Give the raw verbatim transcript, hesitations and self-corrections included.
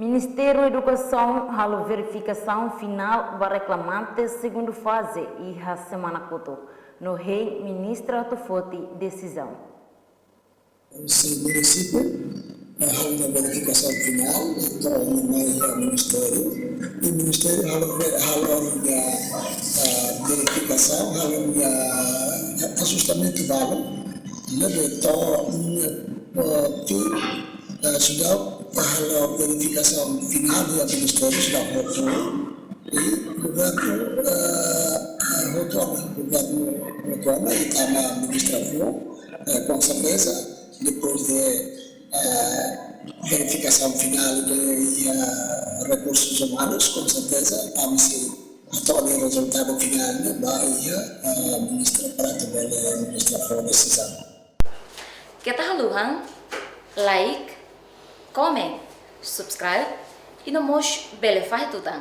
Ministériu Edukasaun halo verifikasaun finál ba reklamante segundu faze iha semana kotuk, no hein ministra atu foti desizaun. Husi munisípiu, eh, halo ona verifikasaun finál, entaun mai iha ministériu. I ministériu halo, halo ona, eh, verifikasaun, halo ona ajustamentu balu. Ne'ebé to'o, eh, ti, eh, sudah halo verifikasaun finál iha ministériu, sudah hotu. I governu, eh, eh, hotu ona, governu hotu ona, i tanba ministra foun, eh, com certeza, depois de, eh, verifikasaun finál de, eh, rekursus umanus, com certeza, ami sei hato'o rezultadu finál ne'e ba iha, eh, ministra para atu bele ministra fó desizaun. Keta haluha like, comment, subscribe, i no mós bele fahe tutan.